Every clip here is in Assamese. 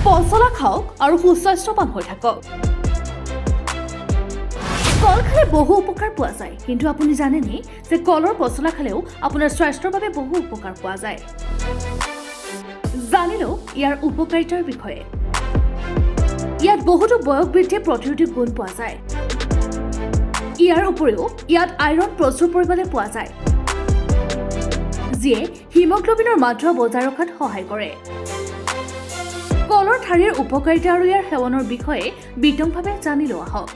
পচলা খাওক আৰু সুস্বাস্থ্যৱান হৈ থাকক। কল খালে বহু উপকাৰ পোৱা যায়, কিন্তু আপুনি জানেনে যে কলৰ পচলা খালেও আপোনাৰ স্বাস্থ্যৰ বাবে বহু উপকাৰ পোৱা যায়? জানি লওক ইয়াৰ উপকাৰিতাৰ বিষয়ে। ইয়াত বহুতো বয়স বৃদ্ধি প্ৰতিৰোধী গুণ পোৱা যায়। ইয়াৰ উপৰিও ইয়াত আইৰণ প্ৰচুৰ পৰিমাণে পোৱা যায়, যিয়ে হিমগ্ল'বিনৰ মাত্ৰা বজাই ৰখাত সহায় কৰে। কলৰ ঠাৰিৰ উপকাৰিতা আৰু ইয়াৰ সেৱনৰ বিষয়ে বিতংভাৱে জানি লোৱা হওক।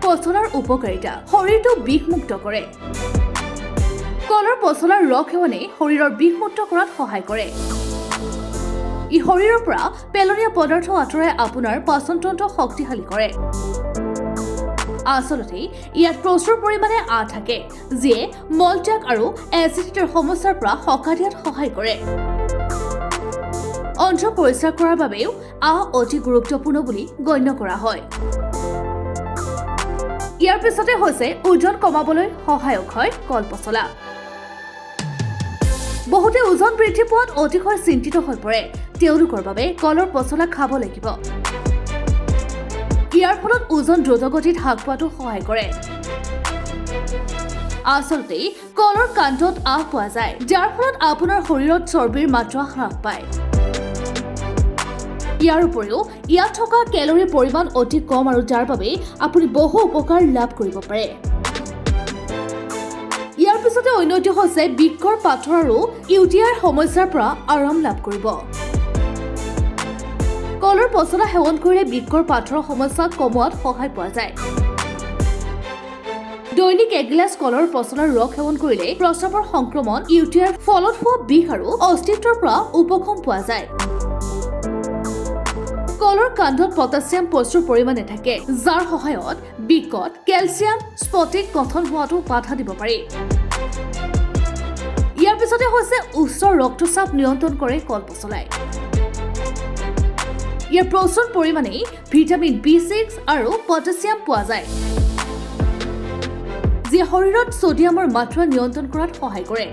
পচলাৰ উপকাৰিতা: শৰীৰটো বিষমুক্ত কৰে। কলৰ পচলাৰ ৰস সেৱনে শৰীৰৰ বিষমুক্ত কৰাত সহায় কৰে। ই শৰীৰৰ পৰা পেলনীয়া পদাৰ্থ আঁতৰাই আপোনাৰ পাচনতন্ত্ৰ শক্তিশালী কৰে। আচলতে ইয়াত প্ৰচুৰ পৰিমাণে আঁহ থাকে, যিয়ে মলত্যাগ আৰু এচিডিটিৰ সমস্যাৰ পৰা সকাহ দিয়াত সহায় কৰে। অন্ত্ৰ পৰিষ্কাৰ কৰাৰ বাবেও আঁহ অতি গুৰুত্বপূৰ্ণ বুলি গণ্য কৰা হয়। ইয়াৰ পিছতে হৈছে ওজন কমাবলৈ সহায়ক হয় কল পচলা। বহুতে ওজন বৃদ্ধি পোৱাত অতিশয় চিন্তিত হৈ পৰে। তেওঁলোকৰ বাবে কলৰ পচলা খাব লাগিব। ইয়াৰ ফলত ওজন দ্ৰুতগতিত হ্ৰাস পোৱাটো সহায় কৰে। আচলতে কলৰ কাণ্ডত আঁহ পোৱা যায়, যাৰ ফলত আপোনাৰ শৰীৰত চৰ্বিৰ মাত্ৰা হ্ৰাস পায়। ইয়াৰ উপৰিও ইয়াত থকা কেলৰিৰ পৰিমাণ অতি কম আৰু যাৰ বাবে আপুনি বহু উপকাৰ লাভ কৰিব পাৰে। ইয়াৰ পিছতে অন্যটো হৈছে বৃক্কৰ পাথৰ আৰু ইউটিআইৰ সমস্যাৰ পৰা আৰাম লাভ কৰিব। কলৰ পচলা সেৱন কৰিলে বৃক্কৰ পাথৰৰ সমস্যা কমোৱাত সহায় পোৱা যায়। দৈনিক এগিলাচ কলৰ পচলাৰ ৰস সেৱন কৰিলে প্ৰস্ৰাৱৰ সংক্ৰমণ, ইউটিআইৰ ফলত হোৱা বিষ আৰু অস্তিত্বৰ পৰা উপশম পোৱা যায়। কলৰ কাণ্ডত পটাছিয়াম প্ৰচুৰ পৰিমাণে থাকে, যাৰ সহায়ত বৃক্কত কেলছিয়াম স্ফটিক গঠন হোৱাটো বাধা দিব পাৰি। ইয়াৰ পিছতে হৈছে উচ্চ ৰক্তচাপ নিয়ন্ত্ৰণ কৰে কল পচলাই। ইয়াৰ প্ৰচুৰ পৰিমাণে ভিটামিন বি6 আৰু পটাছিয়াম পোৱা যায়, যিয়ে শৰীৰত ছডিয়ামৰ মাত্ৰা নিয়ন্ত্ৰণ কৰাত সহায় কৰে।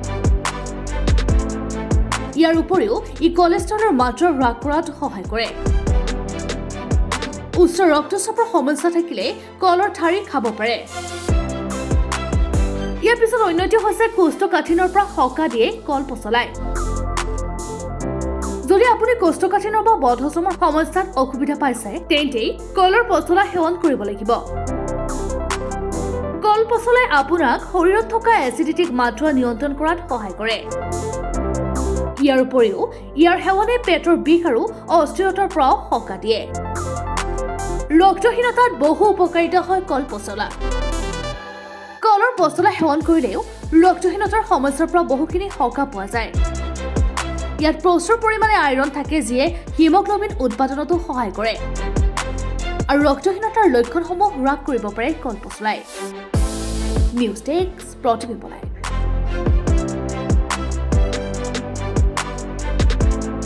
ইয়াৰ উপৰিও ই কলেষ্ট্ৰলৰ মাত্ৰা হ্ৰাস কৰাত সহায় কৰে। উচ্চ ৰক্তচাপৰ সমস্যা থাকিলে কলৰ ঠাৰি খাব পাৰে। ইয়াৰ পিছত অন্যটো হৈছে কোষ্ঠকাঠিন্যৰ পৰা সকাহ দিয়ে কল পচলাই। যদি আপুনি কোষ্ঠকাঠিন্য বা বদহজমৰ সমস্যাত অসুবিধা পাইছে, তেন্তে কলৰ পচলা সেৱন কৰিব লাগিব। কল পচলাই আপোনাক শৰীৰত থকা এচিডিটিক মাত্ৰা নিয়ন্ত্ৰণ কৰাত সহায় কৰে। ইয়াৰ উপৰিও ইয়াৰ সেৱনে পেটৰ বিষ আৰু অস্থিৰতাৰ পৰাও সকাহ দিয়ে। ৰক্তহীনতাত বহু উপকাৰিতা হয় কল পচলা। কলৰ পচলা সেৱন কৰিলেও ৰক্তহীনতাৰ সমস্যাৰ পৰা বহুখিনি সকাহ পোৱা যায়। ইয়াত প্ৰচুৰ পৰিমাণে আইৰণ থাকে, যিয়ে হিমগ্ল'বিন উৎপাদনতো সহায় কৰে আৰু ৰক্তহীনতাৰ লক্ষণসমূহ হ্ৰাস কৰিব পাৰে কল পচলাই। নিউজ ডেস্ক, প্ৰতিবিম্ব লাইভ।